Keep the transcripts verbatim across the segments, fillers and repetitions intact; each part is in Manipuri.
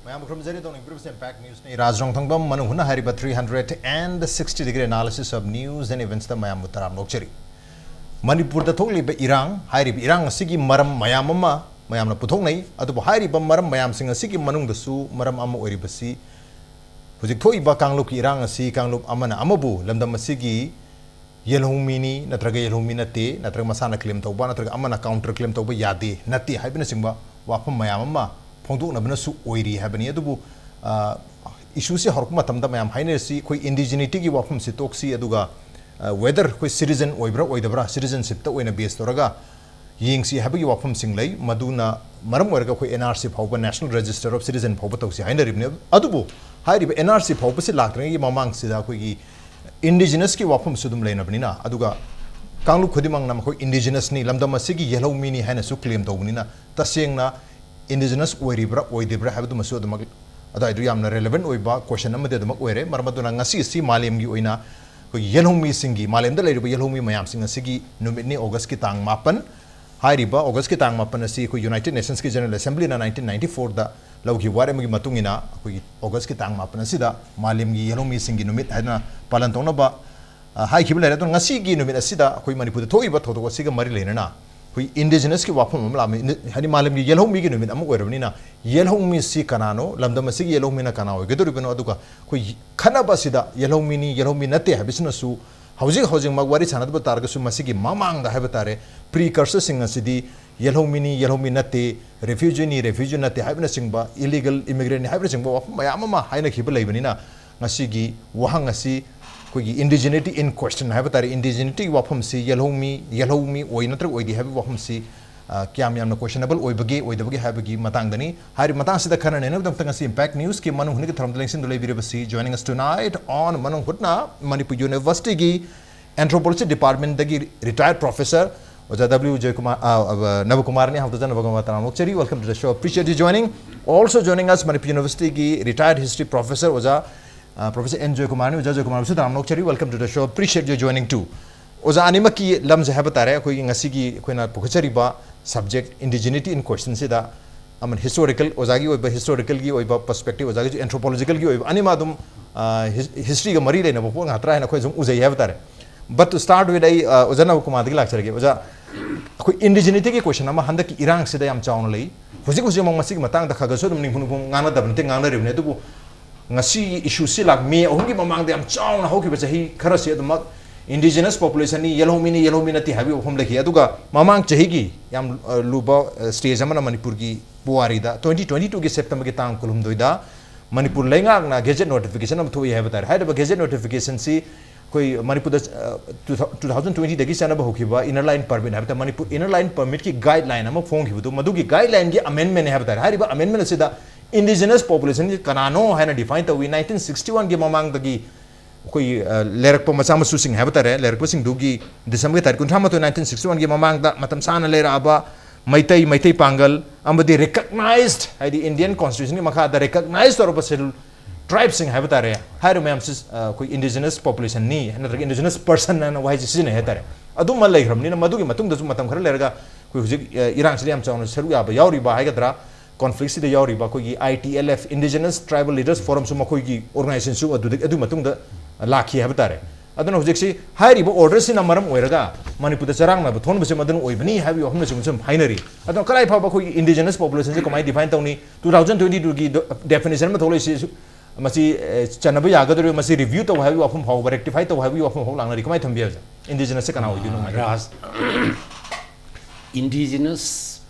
ꯃꯌꯥꯝ ꯈꯨꯔꯨꯝꯖꯔꯤ꯫ ꯇꯧꯅꯤꯡꯕꯤꯔꯤꯕꯁꯤ Impact Newsꯅꯤ꯫ ꯔꯥꯖ ꯔꯣꯡꯊꯪꯕꯝ ꯃꯅꯨꯡ ꯍꯨꯠꯅ ꯍꯥꯏꯔꯤꯕ three hundred and sixty degree analysis of news and eventsꯇ ꯃꯌꯥꯝꯕꯨ ꯇꯔꯥꯝꯅ ꯑꯣꯛꯆꯔꯤ꯫ ꯃꯅꯤꯄꯨꯔꯗ ꯊꯣꯛꯂꯤꯕ ꯏꯔꯥꯡ, ꯍꯥꯏꯔꯤꯕ ꯏꯔꯥꯡ ꯑꯁꯤꯒꯤ ꯃꯔꯝ ꯃꯌꯥꯝ ꯑꯃ ꯃꯌꯥꯝꯅ ꯄꯨꯊꯣꯛꯅꯩ꯫ ꯑꯗꯨꯕꯨ ꯍꯥꯏꯔꯤꯕ ꯃꯔꯝ ꯃꯌꯥꯝꯁꯤꯡ ꯑꯁꯤꯒꯤ ꯃꯅꯨꯡꯗꯁꯨ ꯃꯔꯝ ꯑꯃ ꯑꯣꯏꯔꯤꯕꯁꯤ ꯍꯧꯖꯤꯛ ꯊꯣꯛꯏꯕ ꯀꯥꯡꯂꯨꯞꯀꯤ ꯏꯔꯥꯡ ꯑꯁꯤ ꯀꯥꯡꯂꯨꯞ ꯑꯃꯅ ꯑꯃꯕꯨ ꯂꯝꯗꯝ ꯑꯁꯤꯒꯤ ꯌꯦꯜꯍꯧꯃꯤꯅꯤ ꯅꯠꯇ꯭ꯔꯒ ꯌꯦꯜꯍꯧꯃꯤ ꯅꯠꯇꯦ, ꯅꯠꯇ꯭ꯔꯒ ꯃꯁꯥꯅ claim ꯇꯧꯕ ꯅꯠꯇ꯭ꯔꯒ ꯑꯃꯅ counter claim ꯇꯧꯕ ꯌꯥꯗꯦ, ꯅꯠꯇꯦ ꯍꯥꯏꯕꯅꯆꯤꯡꯕ ꯋꯥꯐꯝ ꯃꯌꯥꯝ ꯑꯃ ꯐꯣꯡꯗꯣꯛꯅꯕꯅꯁꯨ ꯑꯣꯏꯔꯤ ꯍꯥꯏꯕꯅꯤ꯫ ꯑꯗꯨꯕꯨ, ꯑ, issueꯁꯤ ꯍꯧꯔꯛꯄ ꯃꯇꯝꯗ ꯃꯌꯥꯝ ꯍꯥꯏꯅꯔꯤꯁꯤ ꯑꯩꯈꯣꯏ indigenityꯒꯤ ꯋꯥꯐꯝꯁꯤ ꯇꯣꯛꯁꯤ, ꯑꯗꯨꯒ, ꯑ, whether ꯑꯩꯈꯣꯏ citizen ꯑꯣꯏꯕ꯭ꯔꯥ ꯑꯣꯏꯗꯕ꯭ꯔꯥ, citizenshipꯇ ꯑꯣꯏꯅ base ꯇꯧꯔꯒ ꯌꯦꯡꯁꯤ ꯍꯥꯏꯕꯒꯤ ꯋꯥꯐꯝꯁꯤꯡ ꯂꯩ꯫ ꯃꯗꯨꯅ ꯃꯔꯝ ꯑꯣꯏꯔꯒ ꯑꯩꯈꯣꯏ N R C ꯐꯥꯎꯕ, National Register of Citizen ꯐꯥꯎꯕ ꯇꯧꯁꯤ ꯍꯥꯏꯅꯔꯤꯕꯅꯤ꯫ ꯑꯗꯨꯕꯨ ꯍꯥꯏꯔꯤꯕ N R C ꯐꯥꯎꯕꯁꯤ ꯂꯥꯛꯇ꯭ꯔꯤꯉꯩꯒꯤ ꯃꯃꯥꯡꯁꯤꯗ ꯑꯩꯈꯣꯏꯒꯤ indigenousꯀꯤ ꯋꯥꯐꯝꯁꯨ ꯑꯗꯨꯝ ꯂꯩꯅꯕꯅꯤꯅ, ꯑꯗꯨꯒ ꯀꯥꯡꯂꯨꯞ ꯈꯨꯗꯤꯡꯃꯛꯅ ꯃꯈꯣꯏ indigenousꯅꯤ, ꯂꯝꯗꯝ ꯑꯁꯤꯒꯤ ꯌꯦꯜꯍꯧꯃꯤꯅꯤ ꯍꯥꯏꯅꯁꯨ claim ꯇꯧꯕꯅꯤꯅ, ꯇꯁꯦꯡꯅ indigenous ꯑꯣꯏꯔꯤꯕ꯭ꯔꯥ ꯑꯣꯏꯗ꯭ꯔꯤꯕ꯭ꯔꯥ ꯍꯥꯏꯕꯗꯨꯃꯁꯨ ꯑꯗꯨꯃꯛ ꯑꯗꯨꯋꯥꯏꯗꯨ ꯌꯥꯝꯅ relevant ꯑꯣꯏꯕ question ꯑꯃꯗꯤ ꯑꯗꯨꯃꯛ ꯑꯣꯏꯔꯦ꯫ ꯃꯔꯝ ꯑꯗꯨꯅ ꯉꯁꯤ ꯑꯁꯤ ꯃꯥꯂꯦꯝꯒꯤ ꯑꯣꯏꯅ ꯑꯩꯈꯣꯏꯒꯤ ꯌꯦꯜꯍꯧꯃꯤꯁꯤꯡꯒꯤ, ꯃꯥꯂꯦꯝꯗ ꯂꯩꯔꯤꯕ ꯌꯦꯜꯍꯧꯃꯤ ꯃꯌꯥꯝꯁꯤꯡ ꯑꯁꯤꯒꯤ ꯅꯨꯃꯤꯠꯅꯤ, Augustꯀꯤ ꯇꯥꯡ ꯃꯥꯄꯟ꯫ ꯍꯥꯏꯔꯤꯕ Augustꯀꯤ ꯇꯥꯡ ꯃꯥꯄꯟ ꯑꯁꯤ ꯑꯩꯈꯣꯏ United Nationsꯀꯤ General Assemblyꯅ nineteen ninety fourꯗ ꯂꯧꯈꯤꯕ ꯋꯥꯔꯦꯞ ꯑꯃꯒꯤ ꯃꯇꯨꯡ ꯏꯟꯅ ꯑꯩꯈꯣꯏꯒꯤ Augustꯀꯤ ꯇꯥꯡ ꯃꯥꯄꯟ ꯑꯁꯤꯗ ꯃꯥꯂꯦꯝꯒꯤ ꯌꯦꯜꯍꯧꯃꯤꯁꯤꯡꯒꯤ ꯅꯨꯃꯤꯠ ꯍꯥꯏꯗꯨꯅ ꯄꯥꯂꯟ ꯇꯧꯅꯕ, ꯑ, ꯍꯥꯏꯈꯤꯕ ꯂꯩꯔꯦ꯫ ꯑꯗꯨꯅ ꯉꯁꯤꯒꯤ ꯅꯨꯃꯤꯠ ꯑꯁꯤꯗ ꯑꯩꯈꯣꯏ ꯃꯅꯤꯄꯨꯔꯗ ꯊꯣꯛꯏꯕ ꯊꯧꯗꯣꯛ ꯑꯁꯤꯒ ꯃꯔꯤ ꯂꯩꯅꯅ ꯑꯩꯈꯣꯏ indigenousꯀꯤ ꯋꯥꯐꯝ ꯑꯃ ꯂꯥꯛꯑꯝꯃꯤ꯫ ꯏꯟꯗꯤ-, ꯍꯥꯏꯗꯤ ꯃꯥꯂꯦꯝꯒꯤ ꯌꯦꯜꯍꯧꯃꯤꯒꯤ ꯅꯨꯃꯤꯠ ꯑꯃ ꯑꯣꯏꯔꯕꯅꯤꯅ, ꯌꯦꯜꯍꯧꯃꯤꯁꯤ ꯀꯅꯥꯅꯣ, ꯂꯝꯗꯝ ꯑꯁꯤꯒꯤ ꯌꯦꯜꯍꯧꯃꯤꯅ ꯀꯅꯥ ꯑꯣꯏꯒꯗꯧꯔꯤꯕꯅꯣ, ꯑꯗꯨꯒ ꯑꯩꯈꯣꯏ ꯈꯟꯅꯕ ꯑꯁꯤꯗ ꯌꯦꯜꯍꯧꯃꯤꯅꯤ, ꯌꯦꯜꯍꯧꯃꯤ ꯅꯠꯇꯦ ꯍꯥꯏꯕꯁꯤꯅꯁꯨ ꯍꯧꯖꯤꯛ ꯍꯧꯖꯤꯛꯃꯛ ꯋꯥꯔꯤ ꯁꯥꯟꯅꯗꯕ ꯇꯥꯔꯒꯁꯨ ꯃꯁꯤꯒꯤ ꯃꯃꯥꯡꯗ ꯍꯥꯏꯕ ꯇꯥꯔꯦ, precursorꯁꯤꯡ ꯑꯁꯤꯗꯤ ꯌꯦꯜꯍꯧꯃꯤꯅꯤ, ꯌꯦꯜꯍꯧꯃꯤ ꯅꯠꯇꯦ, refugeeꯅꯤ, refugee ꯅꯠꯇꯦ ꯍꯥꯏꯕꯅꯆꯤꯡꯕ, illegal immigrantꯅꯤ ꯍꯥꯏꯕꯅꯆꯤꯡꯕ ꯋꯥꯐꯝ ꯃꯌꯥꯝ ꯑꯃ ꯍꯥꯏꯅꯈꯤꯕ ꯂꯩꯕꯅꯤꯅ, ꯉꯁꯤꯒꯤ ꯋꯥꯍꯪ ꯑꯁꯤ ꯑꯩꯈꯣꯏꯒꯤ indigeneity in question ꯍꯥꯏꯕ ꯇꯥꯔꯦ, indigenityꯒꯤ ꯋꯥꯐꯝꯁꯤ ꯌꯦꯜꯍꯧꯃꯤ, ꯌꯦꯜꯍꯧꯃꯤ ꯑꯣꯏ ꯅꯠꯇ꯭ꯔꯒ ꯑꯣꯏꯗꯦ ꯍꯥꯏꯕꯒꯤ ꯋꯥꯐꯝꯁꯤ, ꯑ, ꯀꯌꯥꯝ ꯌꯥꯝꯅ questionable ꯑꯣꯏꯕꯒꯦ, ꯑꯣꯏꯗꯕꯒꯦ ꯍꯥꯏꯕꯒꯤ ꯃꯇꯥꯡꯗꯅꯤ꯫ ꯍꯥꯏꯔꯤꯕ ꯃꯇꯥꯡꯁꯤꯗ ꯈꯟꯅ ꯅꯩꯅꯕꯒꯤꯗꯃꯛꯇ ꯉꯁꯤ Impact Newsꯀꯤ ꯃꯅꯨꯡ ꯍꯨꯠꯅꯒꯤ ꯊꯧꯔꯝꯗ ꯂꯦꯡꯁꯤꯟꯗꯨꯅ ꯂꯩꯕꯤꯔꯤꯕꯁꯤ, joining us tonight on ꯃꯅꯨꯡ ꯍꯨꯠꯅ, ꯃꯅꯤꯄꯨꯔ Universityꯒꯤ Anthropology Departmentꯗꯒꯤ retired professor ꯑꯣꯖꯥ W ꯖꯣꯏꯀꯨꯃꯥꯔ, ꯑ, ꯑ, ꯅꯕꯀꯨꯃꯥꯔꯅꯤ꯫ ꯍꯥꯎꯇ ꯖꯅꯕ ꯇꯔꯥꯝꯅ ꯑꯣꯛꯆꯔꯤ꯫ Welcome to the show. Appreciate you joining. Also joining us, Manipur Universityꯒꯤ retired history professor ꯑꯣꯖꯥ, ꯑ, Professor N ꯖꯣꯏꯀꯨꯃꯥꯔꯅꯤ꯫ ꯑꯣꯖꯥ ꯖꯣꯏꯀꯨꯃꯥꯔꯕꯨꯁꯨ ꯇꯔꯥꯝꯅ ꯑꯣꯛꯆꯔꯤ꯫ Welcome to the show. Appreciate you joining too. ꯑꯣꯖꯥ ꯑꯅꯤꯃꯛꯀꯤ ꯂꯝꯁꯦ ꯍꯥꯏꯕ ꯇꯥꯔꯦ, ꯑꯩꯈꯣꯏꯒꯤ ꯉꯁꯤꯒꯤ ꯑꯩꯈꯣꯏꯅ ꯄꯨꯈꯠꯆꯔꯤꯕ subject indigeneity in questionꯁꯤꯗ ꯑꯃꯅ ꯍꯤꯁꯇꯣꯔꯤꯀꯦꯜ, ꯑꯣꯖꯥꯒꯤ ꯑꯣꯏꯕ ꯍꯤꯁꯇꯣꯔꯤꯀꯦꯜꯒꯤ ꯑꯣꯏꯕ ꯄꯔꯁꯄꯦꯛꯇꯤꯞ, ꯑꯣꯖꯥꯒꯤꯁꯨ ꯑꯦꯟꯊ꯭ꯔꯣꯄꯣꯂꯣꯖꯤꯀꯦꯜꯒꯤ ꯑꯣꯏꯕ, ꯑꯅꯤꯃꯛ ꯑꯗꯨꯝ ꯍꯤꯁꯇ꯭ꯔꯤꯒ ꯃꯔꯤ ꯂꯩꯅꯕ ꯄꯣꯠ ꯉꯥꯛꯇ꯭ꯔꯥ ꯍꯥꯏꯅ ꯑꯩꯈꯣꯏ ꯁꯨꯝ ꯎꯖꯩ ꯍꯥꯏꯕ ꯇꯥꯔꯦ꯫ But to start with, ꯑꯩ ꯑꯣꯖꯥ ꯅꯕꯀꯨꯃꯥꯔꯗꯒꯤ ꯂꯥꯛꯆꯔꯒꯦ꯫ ꯑꯣꯖꯥ, ꯑꯩꯈꯣꯏ ꯏꯟꯗꯤꯖꯤꯅꯤꯇꯤꯒꯤ ꯀꯣꯏꯁꯟ ꯑꯃ ꯍꯟꯗꯛꯀꯤ ꯏꯔꯥꯡꯁꯤꯗ ꯌꯥꯝ ꯆꯥꯎꯅ ꯂꯩ꯫ ꯍꯧꯖꯤꯛ ꯍꯧꯖꯤꯛꯃꯛ ꯃꯁꯤꯒꯤ ꯃꯇꯥꯡꯗ ꯈꯔ ꯈꯔꯁꯨ ꯑꯗꯨꯝ ꯅꯤꯡꯐꯨ ꯅꯤꯡꯐꯨ ꯉꯥꯡꯅꯗꯕ ꯅꯠꯇꯦ, ꯉꯥꯡꯅꯔꯤꯕꯅꯤ꯫ ꯑꯗꯨꯕꯨ ꯉꯁꯤꯒꯤ ꯏꯁꯨꯁꯤ ꯂꯥꯛ ꯃꯦ ꯑꯍꯨꯝꯒꯤ ꯃꯃꯥꯡꯗ ꯌꯥꯝ ꯆꯥꯎꯅ ꯍꯧꯈꯤꯕ ꯆꯍꯤ ꯈꯔꯁꯤ ꯑꯗꯨꯃꯛ ꯏꯟꯗꯤꯖꯤꯅꯁ ꯄꯣꯄꯨꯂꯦꯁꯟꯅꯤ, ꯌꯦꯜꯍꯧꯃꯤꯅꯤ, ꯌꯦꯜꯍꯧꯃꯤ ꯅꯠꯇꯦ ꯍꯥꯏꯕꯒꯤ ꯋꯥꯐꯝ ꯂꯩꯈꯤ꯫ ꯑꯗꯨꯒ ꯃꯃꯥꯡ ꯆꯍꯤꯒꯤ ꯌꯥꯝ ꯂꯨꯕ ꯁ꯭ꯇꯦꯖ ꯑꯃꯅ ꯃꯅꯤꯄꯨꯔꯒꯤ ꯄꯨꯋꯥꯔꯤꯗ twenty twenty twoꯒꯤ ꯁꯦꯞꯇꯦꯝꯕꯔꯒꯤ ꯇꯥꯡ ꯀꯨꯟꯍꯨꯝꯗꯣꯏꯗ ꯃꯅꯤꯄꯨꯔ ꯂꯩꯉꯥꯛꯅ ꯒꯦꯖꯦꯠ ꯅꯣꯇꯤꯐꯤꯀꯦꯁꯟ ꯑꯃ ꯊꯣꯛꯏ ꯍꯥꯏꯕ ꯇꯥꯔꯦ꯫ ꯍꯥꯏꯔꯤꯕ ꯒꯦꯖꯦꯠ ꯅꯣꯇꯤꯐꯤꯀꯦꯁꯟꯁꯤ ꯑꯩꯈꯣꯏ ꯃꯅꯤꯄꯨꯔꯗ two thousand twentyꯗꯒꯤ ꯆꯠꯅꯕ ꯍꯧꯈꯤꯕ ꯏꯅꯔ ꯂꯥꯏꯟ ꯄꯔꯃꯤꯠ ꯍꯥꯏꯕ ꯇꯥꯔꯦ, ꯃꯅꯤꯄꯨꯔ ꯏꯅꯔ ꯂꯥꯏꯟ ꯄꯔꯃꯤꯠꯀꯤ ꯒꯥꯏꯗꯂꯥꯏꯟ ꯑꯃ ꯐꯣꯡꯈꯤꯕꯗꯨ, ꯃꯗꯨꯒꯤ ꯒꯥꯏꯗꯂꯥꯏꯟꯒꯤ ꯑꯃꯦꯟꯃꯦꯟꯅꯦ ꯍꯥꯏꯕ ꯇꯥꯔꯦ꯫ ꯍꯥꯏꯔꯤꯕ ꯑꯃꯦꯟꯃꯦꯟ ꯑꯁꯤꯗ ꯏꯟꯗꯤꯖꯤꯅꯁ ꯄꯣꯄꯨꯂꯦꯁꯟꯁꯤ ꯀꯅꯥꯅꯣ ꯍꯥꯏꯅ ꯗꯤꯐꯥꯏꯟ ꯇꯧꯏ꯫ Nineteen sixty oneꯒꯤ ꯃꯃꯥꯡꯗꯒꯤ ꯑꯩꯈꯣꯏꯒꯤ ꯂꯩꯔꯛꯄ ꯃꯆꯥ ꯃꯁꯨꯁꯤꯡ ꯍꯥꯏꯕ ꯇꯥꯔꯦ, ꯂꯩꯔꯛꯄꯁꯤꯡꯗꯨꯒꯤ ꯗꯤꯁꯦꯝꯕꯔꯒꯤ ꯇꯥꯔꯤꯛ ꯀꯨꯟꯊ꯭ꯔꯥ ꯃꯥꯊꯣꯏ, nineteen sixty oneꯒꯤ ꯃꯃꯥꯡꯗ ꯃꯇꯝ ꯁꯥꯡꯅ ꯂꯩꯔꯛꯑꯕ ꯃꯩꯇꯩ, ꯃꯩꯇꯩ ꯄꯥꯡꯒꯜ ꯑꯃꯗꯤ ꯔꯤꯀꯛꯅꯥꯏꯖ, ꯍꯥꯏꯗꯤ ꯏꯟꯗꯤꯌꯟ ꯀꯣꯟꯁꯇꯤꯇ꯭ꯌꯨꯁꯟꯒꯤ ꯃꯈꯥꯗ ꯔꯤꯀꯛꯅꯥꯏꯖ ꯇꯧꯔꯕ ꯁꯦꯗꯨꯜ ꯇ꯭ꯔꯥꯏꯕꯁꯤꯡ ꯍꯥꯏꯕ ꯇꯥꯔꯦ, ꯍꯥꯏꯔꯤꯕ ꯃꯌꯥꯝꯁꯤ ꯑꯩꯈꯣꯏ ꯏꯟꯗꯤꯖꯤꯅꯁ ꯄꯣꯄꯨꯂꯦꯁꯟꯅꯤ ꯅꯠꯇ꯭ꯔꯒ ꯏꯟꯗꯤꯖꯤꯅꯁ ꯄꯔꯁꯟ ꯍꯥꯏꯅ ꯋꯥꯍꯩꯁꯤ ꯁꯤꯖꯤꯟꯅꯩ ꯍꯥꯏ ꯇꯥꯔꯦ꯫ ꯑꯗꯨꯃ ꯂꯩꯈ꯭ꯔꯕꯅꯤꯅ ꯃꯗꯨꯒꯤ ꯃꯇꯨꯡꯗꯁꯨ ꯃꯇꯝ ꯈꯔ ꯂꯩꯔꯒ ꯑꯩꯈꯣꯏ ꯍꯧꯖꯤꯛ ꯏꯔꯥꯡꯁꯤꯗ ꯌꯥꯝ ꯆꯥꯎꯅ ꯁꯔꯨꯛ ꯌꯥꯕ ꯌꯥꯎꯔꯤꯕ ꯍꯥꯏꯒꯗ꯭ꯔꯥ, ꯀꯣꯟꯐ꯭ꯂꯤꯛꯁꯤꯗ ꯌꯥꯎꯔꯤꯕ ꯑꯩꯈꯣꯏꯒꯤ I T L F, Indigenous Tribal Leaders Forumꯁꯨ ꯃꯈꯣꯏꯒꯤ ꯑꯣꯔꯒꯅꯥꯏꯖꯦꯁꯟꯁꯨ ꯑꯗꯨꯗꯒꯤ, ꯑꯗꯨꯒꯤ ꯃꯇꯨꯡꯗ ꯂꯥꯛꯈꯤ ꯍꯥꯏꯕ ꯇꯥꯔꯦ꯫ ꯑꯗꯨꯅ ꯍꯧꯖꯤꯛꯁꯤ ꯍꯥꯏꯔꯤꯕ ꯑꯣꯔꯗꯔꯁꯤꯅ ꯃꯔꯝ ꯑꯣꯏꯔꯒ ꯃꯅꯤꯄꯨꯔꯗ ꯆꯔꯥꯡꯅꯕ ꯊꯣꯛꯍꯟꯕꯁꯦ ꯃꯗꯨꯅ ꯑꯣꯏꯕꯅꯤ ꯍꯥꯏꯕꯒꯤ ꯋꯥꯐꯝꯅꯆꯤꯡꯕꯁꯨ ꯑꯗꯨꯝ ꯍꯥꯏꯅꯔꯤ꯫ ꯑꯗꯨꯅ ꯀꯗꯥꯏ ꯐꯥꯎꯕ ꯑꯩꯈꯣꯏꯒꯤ ꯏꯟꯗꯤꯖꯤꯅꯁ ꯄꯣꯄꯨꯂꯦꯁꯟꯁꯦ ꯀꯃꯥꯏꯅ ꯗꯤꯐꯥꯏꯟ ꯇꯧꯅꯤ? Two thousand twenty twoꯒꯤ definition ꯑꯃ ꯊꯣꯛꯂꯛꯏꯁꯤ ꯃꯁꯤ ꯆꯟꯅꯕ ꯌꯥꯒꯗꯧꯔꯤꯕ, ꯃꯁꯤ ꯔꯤꯚ꯭ꯌꯨ ꯇꯧ ꯍꯥꯏꯕꯒꯤ ꯋꯥꯐꯝ ꯐꯥꯎꯕ, ꯔꯦꯛꯇꯤꯐꯥꯏ ꯇꯧ ꯍꯥꯏꯕꯒꯤ ꯋꯥꯐꯝ ꯐꯥꯎꯕ ꯂꯥꯛꯅꯔꯤ꯫ ꯀꯃꯥꯏꯅ ꯊꯝꯕꯤ ꯍꯥꯏꯕꯁꯦ? ꯏꯟꯗꯤꯖꯤꯅꯁꯁꯦ ꯀꯅꯥ ꯑꯣꯏꯗꯣꯏꯅꯣ? ꯔꯥꯖ, indigenous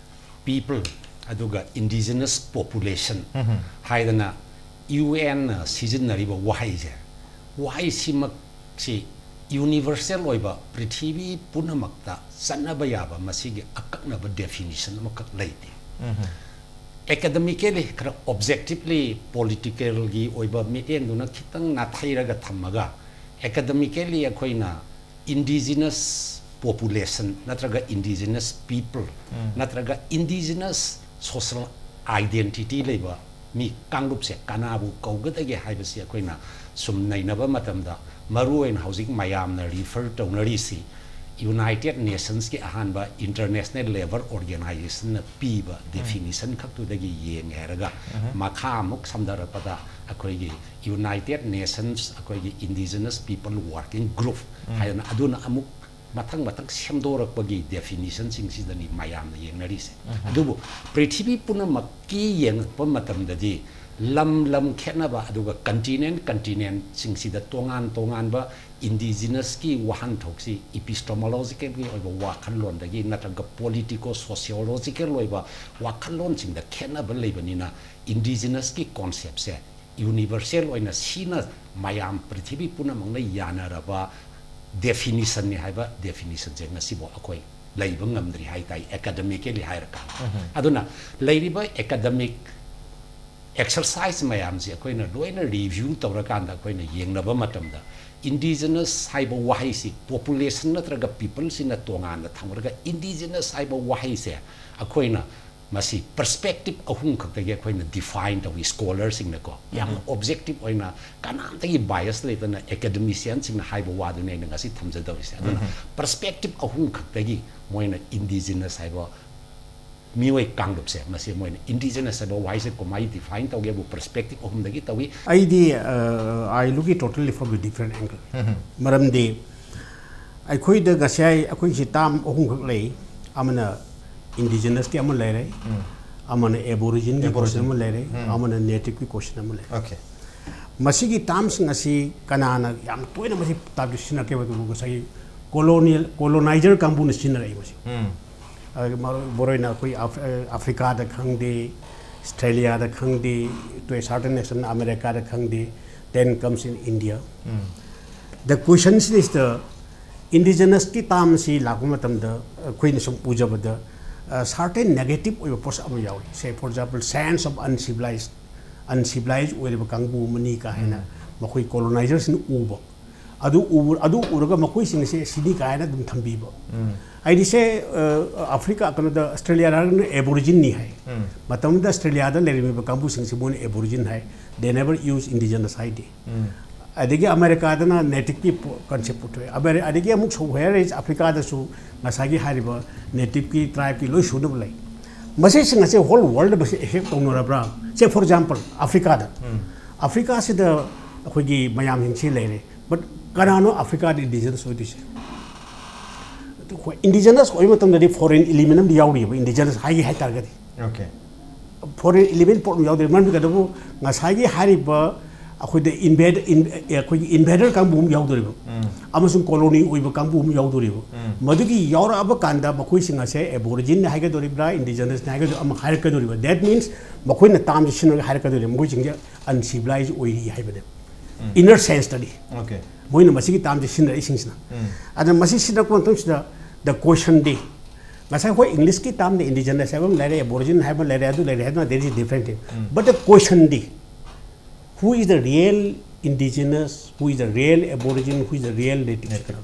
people ꯑꯗꯨꯒ indigenous population ꯍꯥꯏꯗꯅ UN ꯁꯤꯖꯤꯟꯅꯔꯤꯕ ꯋꯥꯍꯩꯁꯦ, ꯋꯥꯍꯩꯁꯤꯃꯛꯁꯤ ꯌꯨꯅꯤꯚꯔꯁꯦꯜ ꯑꯣꯏꯕ, ꯄ꯭ꯔꯤꯊꯤꯕꯤ ꯄꯨꯝꯅꯃꯛꯇ ꯆꯠꯅꯕ ꯌꯥꯕ ꯃꯁꯤꯒꯤ ꯑꯀꯛꯅꯕ ꯗꯦꯐꯤꯅꯤꯁꯟ ꯑꯃꯈꯛ ꯂꯩꯇꯦ꯫ ꯑꯦꯀꯥꯗꯃꯤꯀꯦꯂꯤ ꯈꯔ ꯑꯣꯕꯖꯦꯛꯇꯤꯚꯂꯤ ꯄꯣꯂꯤꯇꯤꯀꯦꯜꯒꯤ ꯑꯣꯏꯕ ꯃꯤꯠꯌꯦꯡꯗꯨꯅ ꯈꯤꯇꯪ ꯅꯥꯊꯩꯔꯒ ꯊꯝꯃꯒ, ꯑꯦꯀꯥꯗꯃꯤꯀꯦꯂꯤ ꯑꯩꯈꯣꯏꯅ indigenous population ꯅꯠꯇ꯭ꯔꯒ indigenous people ꯅꯠꯇ꯭ꯔꯒ indigenous social identity ꯂꯩꯕ ꯃꯤ ꯀꯥꯡꯂꯨꯞꯁꯦ ꯀꯅꯥꯕꯨ ꯀꯧꯒꯗꯒꯦ ꯍꯥꯏꯕꯁꯤ ꯑꯩꯈꯣꯏꯅ ꯁꯨꯝ ꯅꯩꯅꯕ ꯃꯇꯝꯗ, ꯃꯔꯨꯑꯣꯏꯅ ꯍꯧꯖꯤꯛ ꯃꯌꯥꯝꯅ ꯔꯤꯐꯔ ꯇꯧꯅꯔꯤꯁꯤ United Nationsꯀꯤ ꯑꯍꯥꯟꯕ International Labour Organizationꯅ ꯄꯤꯕ definition ꯈꯛꯇꯨꯗꯒꯤ ꯌꯦꯡꯉꯦ ꯍꯥꯏꯔꯒ, ꯃꯈꯥ ꯑꯃꯨꯛ ꯁꯝꯊꯔꯛꯄꯗ ꯑꯩꯈꯣꯏꯒꯤ United Nations, ꯑꯩꯈꯣꯏꯒꯤ Indigenous People Working Group ꯍꯥꯏꯗꯅ, ꯑꯗꯨꯅ ꯑꯃꯨꯛ ꯃꯊꯪ ꯃꯊꯪ ꯁꯦꯝꯗꯣꯔꯛꯄꯒꯤ definitionꯁꯤꯡꯁꯤꯗꯅꯤ ꯃꯌꯥꯝꯅ ꯌꯦꯡꯅꯔꯤꯁꯦ꯫ ꯑꯗꯨꯕꯨ ꯄ꯭ꯔꯤꯊꯤꯕꯤ ꯄꯨꯝꯅꯃꯛꯀꯤ ꯌꯦꯡꯉꯛꯄ ꯃꯇꯝꯗꯗꯤ, ꯂꯝ ꯂꯝ ꯈꯦꯠꯅꯕ, ꯑꯗꯨꯒ continent continentꯁꯤꯡꯁꯤꯗ ꯇꯣꯉꯥꯟ ꯇꯣꯉꯥꯟꯕ Indigenousꯀꯤ ꯋꯥꯍꯟꯊꯣꯛꯁꯤ epistemologicalꯒꯤ ꯑꯣꯏꯕ ꯋꯥꯈꯜꯂꯣꯟꯗꯒꯤ ꯅꯠꯇ꯭ꯔꯒ politico sociological ꯑꯣꯏꯕ ꯋꯥꯈꯜꯂꯣꯟꯁꯤꯡꯗ ꯈꯦꯠꯅꯕ ꯂꯩꯕꯅꯤꯅ, Indigenousꯀꯤ conceptꯁꯦ universal ꯑꯣꯏꯅ ꯁꯤꯅ ꯃꯌꯥꯝ ꯄ꯭ꯔꯤꯊꯤꯕꯤ ꯄꯨꯝꯅꯃꯛꯅ ꯌꯥꯅꯔꯕ definitionꯅꯤ ꯍꯥꯏꯕ definitionꯁꯦ ꯉꯁꯤꯐꯥꯎ ꯑꯩꯈꯣꯏ ꯂꯩꯕ ꯉꯝꯗ꯭ꯔꯤ ꯍꯥꯏ ꯇꯥꯏ, academically ꯍꯥꯏꯔꯀꯥꯟꯗ꯫ ꯑꯗꯨꯅ ꯂꯩꯔꯤꯕ academic exercise ꯃꯌꯥꯝꯁꯤ ꯑꯩꯈꯣꯏꯅ ꯂꯣꯏꯅ review ꯇꯧꯔꯀꯥꯟꯗ ꯑꯩꯈꯣꯏꯅ ꯌꯦꯡꯅꯕ ꯃꯇꯝꯗ, Indigenous ꯍꯥꯏꯕ ꯋꯥꯍꯩꯁꯤ population ꯅꯠꯇ꯭ꯔꯒ peopleꯁꯤꯅ ꯇꯣꯉꯥꯟꯅ ꯊꯝꯈ꯭ꯔꯒ, Indigenous ꯍꯥꯏꯕ ꯋꯥꯍꯩꯁꯦ ꯑꯩꯈꯣꯏꯅ ꯃꯁꯤ perspective ꯑꯍꯨꯝ ꯈꯛꯇꯒꯤ ꯑꯩꯈꯣꯏꯅ define ꯇꯧꯏ, scholarꯁꯤꯡꯅꯀꯣ꯫ ꯌꯥꯝꯅ objective ꯑꯣꯏꯅ, ꯀꯅꯥꯝꯇꯒꯤ bias ꯂꯩꯇꯅ academicianꯁꯤꯡꯅ ꯍꯥꯏꯕ ꯋꯥꯗꯨꯅꯤ ꯑꯩꯅ ꯉꯁꯤ ꯊꯝꯖꯗꯧꯔꯤꯁꯦ꯫ ꯑꯗꯨꯅ perspective ꯑꯍꯨꯝ ꯈꯛꯇꯒꯤ ꯃꯣꯏꯅ Indigenous ꯍꯥꯏꯕ ꯃꯤꯑꯣꯏ ꯀꯥꯡꯂꯨꯞꯁꯦ, ꯃꯁꯤ ꯃꯣꯏꯅ Indigenous ꯍꯥꯏꯕ ꯋꯥꯍꯩꯁꯦ ꯀꯃꯥꯏꯅ define ꯇꯧꯒꯦꯕꯨ perspective ꯑꯍꯨꯝꯗꯒꯤ ꯇꯧꯏ꯫ ꯑꯩꯗꯤ, uh, I look it totally from a different angle. ꯃꯔꯝꯗꯤ ꯑꯩꯈꯣꯏꯗ ꯉꯁꯥꯏ ꯑꯩꯈꯣꯏꯁꯤ term ꯑꯍꯨꯝꯈꯛ ꯂꯩ꯫ ꯑꯃꯅ Indigenousꯀꯤ ꯑꯃ ꯂꯩꯔꯦ, ꯑꯃꯅ Aborigineꯒꯤ question Aboriginal. ꯑꯃ ꯂꯩꯔꯦ, ꯑꯃꯅ nativeꯀꯤ question ꯑꯃ ꯂꯩꯔꯦ꯫ Okay. ꯃꯁꯤꯒꯤ termꯁꯤꯡ ꯑꯁꯤ ꯀꯅꯥꯅ ꯌꯥꯝ ꯇꯣꯏꯅ ꯃꯁꯤ ꯇꯥꯞꯇ ꯁꯤꯖꯤꯟꯅꯔꯛꯀꯦ ꯍꯥꯏꯕꯗꯨ, ꯉꯁꯥꯏꯒꯤ colonial, colonizer ꯀꯥꯡꯕꯨꯅ ꯁꯤꯖꯤꯟꯅꯔꯛꯏ ꯃꯁꯤ꯫ ꯑ, ꯃꯔꯨ-, ꯃꯔꯨꯑꯣꯏꯅ ꯑꯩꯈꯣꯏ ꯑꯐ-, ꯑ, ꯑꯐ꯭ꯔꯤꯀꯥꯗ ꯈꯪꯗꯦ, ꯑꯁꯇ꯭ꯔꯦꯂꯤꯌꯥꯗ ꯈꯪꯗꯦ, to a certain extent ꯑꯃꯦꯔꯤꯀꯥꯗ ꯈꯪꯗꯦ, then comes in India. The question is the, Indigenousꯀꯤ termꯁꯤ ꯂꯥꯛꯄ ꯃꯇꯝꯗ ꯑꯩꯈꯣꯏꯅ ꯁꯨꯝ ꯎꯖꯕꯗ, ꯑ, certain negative ꯑꯣꯏꯕ ꯄꯣꯠꯁꯛ ꯑꯃ ꯌꯥꯎꯏ꯫ Say, for example, sense of uncivilized, uncivilized ꯑꯣꯏꯔꯤꯕ ꯀꯥꯡꯕꯨ ꯑꯃꯅꯤ ꯀꯥ ꯍꯥꯏꯅ ꯃꯈꯣꯏ colonizerꯁꯤꯡꯅ ꯎꯕ꯫ ꯑꯗꯨ ꯎ-, ꯑꯗꯨ ꯎꯔꯒ ꯃꯈꯣꯏꯁꯤꯡ ꯑꯁꯦ ꯁꯤꯅꯤ ꯀꯥ ꯍꯥꯏꯅ ꯑꯗꯨꯝ ꯊꯝꯕꯤꯕ꯫ ꯍꯥꯏꯗꯤ, say, ꯑ, ꯑꯐ꯭ꯔꯤꯀꯥ, ꯀꯩꯅꯣꯗ, ꯑꯁꯇ꯭ꯔꯦꯂꯤꯌꯥꯗ ꯍꯥꯏꯔꯒꯅ Aborigineꯅꯤ ꯍꯥꯏ꯫ ꯃꯇꯝꯗꯨꯗ ꯑꯁꯇ꯭ꯔꯦꯂꯤꯌꯥꯗ ꯂꯩꯔꯝꯃꯤꯕ ꯀꯥꯡꯕꯨꯁꯤꯡꯁꯤ ꯃꯣꯏꯅ Aborigine high. They never use Indigenous ꯍꯥꯏꯗꯦ꯫ ꯑꯗꯒꯤ ꯑꯃꯦꯔꯤꯀꯥꯗꯅ ꯅꯦꯇꯤꯚꯀꯤ ꯀꯟꯁꯦꯞ ꯄꯨꯊꯣꯛꯑꯦ꯫ ꯑꯃꯦꯔꯤ-, ꯑꯗꯒꯤ ꯑꯃꯨꯛ ꯁꯣꯝ ꯍꯦꯌꯔ ꯏꯁ ꯑꯐ꯭ꯔꯤꯀꯥꯗꯁꯨ ꯉꯁꯥꯏꯒꯤ ꯍꯥꯏꯔꯤꯕ ꯅꯦꯇꯤꯚꯀꯤ, ꯇ꯭ꯔꯥꯏꯕꯀꯤ ꯂꯣꯏ ꯁꯨꯅꯕ ꯂꯩ꯫ ꯃꯁꯤꯁꯤꯡ ꯑꯁꯦ ꯍꯣꯜ ꯋꯥꯔꯜꯗ ꯃꯁꯤ ꯑꯦꯐꯦꯛ ꯇꯧꯅꯔꯕ꯭ꯔꯥ? ꯁꯦ, ꯐꯣꯔ ꯑꯦꯛꯖꯥꯝꯄꯜ, ꯑꯐ꯭ꯔꯤꯀꯥꯗ, ꯑꯐ꯭ꯔꯤꯀꯥꯁꯤꯗ ꯑꯩꯈꯣꯏꯒꯤ ꯃꯌꯥꯝꯁꯤꯡꯁꯤ ꯂꯩꯔꯦ, ꯕꯠ ꯀꯅꯥꯅꯣ ꯑꯐ꯭ꯔꯤꯀꯥꯗ ꯏꯟꯗꯤꯖꯤꯅꯁ ꯑꯣꯏꯗꯣꯏꯁꯦ? ꯑꯩꯈꯣꯏ ꯏꯟꯗꯤꯖꯤꯅꯁ ꯑꯣꯏꯕ ꯃꯇꯝꯗꯗꯤ ꯐꯣꯔꯦꯟ ꯏꯂꯤꯃꯦꯟ ꯑꯃꯗꯤ ꯌꯥꯎꯔꯤꯑꯕ, ꯏꯟꯗꯤꯖꯤꯅꯁ ꯍꯥꯏꯒꯦ ꯍꯥꯏꯇꯥꯔꯒꯗꯤ꯫ Okay. ꯐꯣꯔꯦꯟ ꯏꯂꯤꯃꯦꯟ ꯄꯣꯠ ꯑꯃ ꯌꯥꯎꯗꯣꯏ꯫ ꯃꯔꯝꯗꯤ ꯀꯩꯗꯧꯕ, ꯉꯁꯥꯏꯒꯤ ꯍꯥꯏꯔꯤꯕ ꯑꯩꯈꯣꯏꯗ ꯏꯟꯚꯦꯗ ꯑꯩꯈꯣꯏꯒꯤ ꯏꯟꯚꯦꯗꯔ ꯀꯥꯡꯕꯨ ꯑꯃ ꯌꯥꯎꯗꯣꯔꯤꯕ, ꯑꯃꯁꯨꯡ ꯀꯣꯂꯣꯅꯤ ꯑꯣꯏꯕ ꯀꯥꯡꯕꯨ ꯑꯃ ꯌꯥꯎꯗꯣꯔꯤꯕ꯫ ꯃꯗꯨꯒꯤ ꯌꯥꯎꯔꯛꯑꯕ ꯀꯥꯟꯗ ꯃꯈꯣꯏꯁꯤꯡ ꯑꯁꯦ ꯑꯦꯕꯣꯔꯤꯖꯤꯟ ꯍꯥꯏꯒꯗꯣꯔꯤꯕ꯭ꯔꯥ, ꯏꯟꯗꯤꯖꯤꯅꯁꯅꯤ ꯍꯥꯏꯒꯗꯣꯔꯤꯕ꯭ꯔꯥ ꯑꯃ ꯍꯥꯏꯔꯛꯀꯗꯣꯔꯤꯕ꯫ That means ꯃꯈꯣꯏꯅ ꯇꯥꯝꯁꯦ ꯁꯤꯖꯤꯟꯅꯔꯒ ꯍꯥꯏꯔꯛꯀꯗꯣꯔꯤꯕ ꯃꯈꯣꯏꯁꯤꯡꯁꯦ ꯑꯟꯁꯤꯚꯤꯂꯥꯏꯖ ꯑꯣꯏꯔꯤ ꯍꯥꯏꯕꯅꯦ, ꯏꯟꯅꯔ ꯁꯦꯟꯁꯇꯗꯤ꯫ Okay. ꯃꯣꯏꯅ ꯃꯁꯤꯒꯤ ꯇꯥꯝꯁꯦ ꯁꯤꯖꯤꯟꯅꯔꯛꯏꯁꯤꯡꯁꯤꯅ꯫ ꯑꯗꯨꯅ ꯃꯁꯤ ꯁꯤꯖꯤꯟꯅꯔꯛꯄ ꯃꯇꯝꯁꯤꯗ the question ꯗꯤ, ꯉꯁꯥꯏ ꯑꯩꯈꯣꯏ ꯏꯪꯂꯤꯁꯀꯤ ꯇꯥꯝꯗ ꯏꯟꯗꯤꯖꯤꯅꯁ ꯍꯥꯏꯕ ꯑꯃ ꯂꯩꯔꯦ, ꯑꯦꯕꯣꯔꯤꯖꯤꯟ ꯍꯥꯏꯕ ꯑꯃ ꯂꯩꯔꯦ, ꯑꯗꯨ ꯂꯩꯔꯦ ꯍꯥꯏꯗꯅ there is different thing. But the question D, who is the real indigenous, who is the real aborigine, who is the real native?